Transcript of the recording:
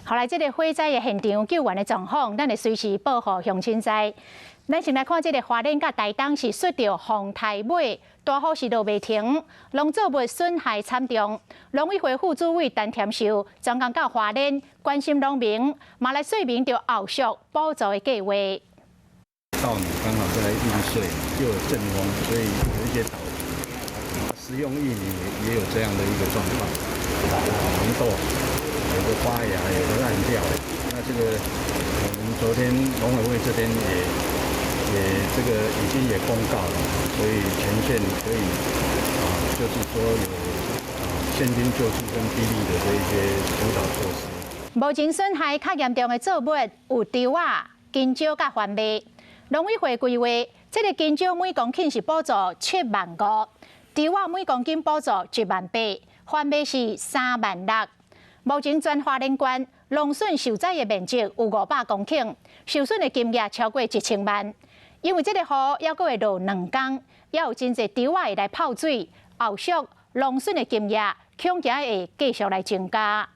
後來這个火災的現場救援的狀況，咱會隨時報予鄉親知。咱先來看這个花蓮佮台東是爍著風颱尾，大雨是落袂停，農作物損害慘重。農委會副主委陳添壽專工到花蓮關心農民，嘛來說明著後續補助的計劃。稻米剛好在孕穗，又有陣風，所以有一些倒伏。食用玉米也有這樣的一個狀況，紅豆有的發芽，有的爛掉。那這個我們昨天農委會這邊也這個已經也公告了，所以全縣可以啊，就是說有啊現金救濟跟低利的這一些輔導措施。目前損害較嚴重的作物有稻仔、香蕉佮番麥。農委會規劃，這个香蕉每公頃是補助7萬5，稻仔每公頃補助1萬8，番麥是3萬6。目前全花蓮縣農損受災的面積有500公頃，受損的金額超過1000萬。因為這个雨猶閣會落2工，猶有真濟稻仔會來泡水，後續農損的金額恐驚會繼續來增加。